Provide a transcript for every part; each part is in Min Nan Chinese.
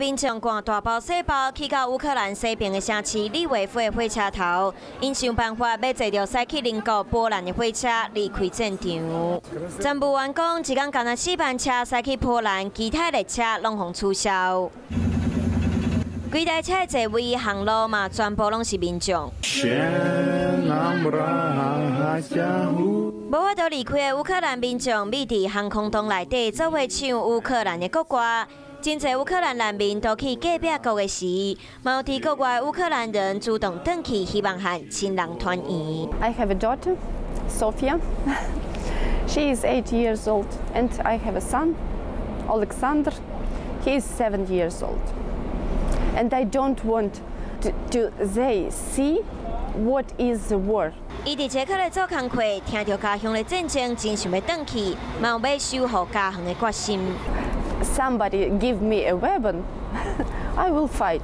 民眾攜大包細包去到烏克蘭西邊的城市利維夫的火車頭，𪜶想辦法欲坐著駛去鄰國波蘭的火車離開戰場。站務員講，一工干焦4班車駛去波蘭，其他列車攏予取消。規台車的座位行路嘛，全部攏是民眾。無法度離開的烏克蘭民眾，覕佇防空洞內底，做伙唱烏克蘭的國歌。真濟烏克蘭難民都去隔壁國的時，嘛有佇國外烏克蘭人主動轉去，希望和親人團圓。 I have a daughter, Sophia. She is 8 years old, and I have a son, Alexander. He is 7 years old. And I don't want to they see what is the war. 伊佇捷克咧做工課，聽著家鄉的戰爭，真想欲轉去，嘛有欲守護家園的決心。 Somebody give me a weapon, I will fight.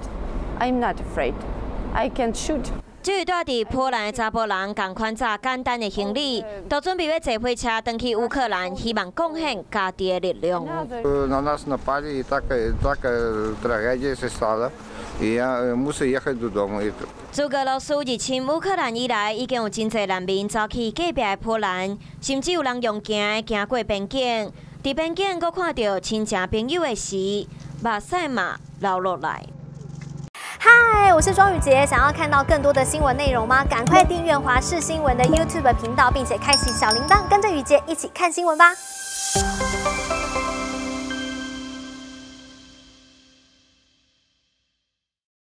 I'm not afraid. I can shoot. 這位住佇波蘭的查埔人，仝款紮簡單的行李，都準備欲坐火車轉去烏克蘭，希望貢獻家己的力量。 На нас напали, и такая трагедия стала. И я мусив ехать додому. 自俄羅斯入侵烏克蘭以來，已經有真濟難民走去隔壁的波蘭，甚至有人用行的行過邊境。佇邊境閣看著親情朋友的時，目屎嘛流落來。嗨，我是莊宇傑，想要看到更多的新聞內容嗎？趕快訂閱華視新聞的 YouTube 頻道，並且開啟小鈴鐺，跟着宇傑一起看新聞吧。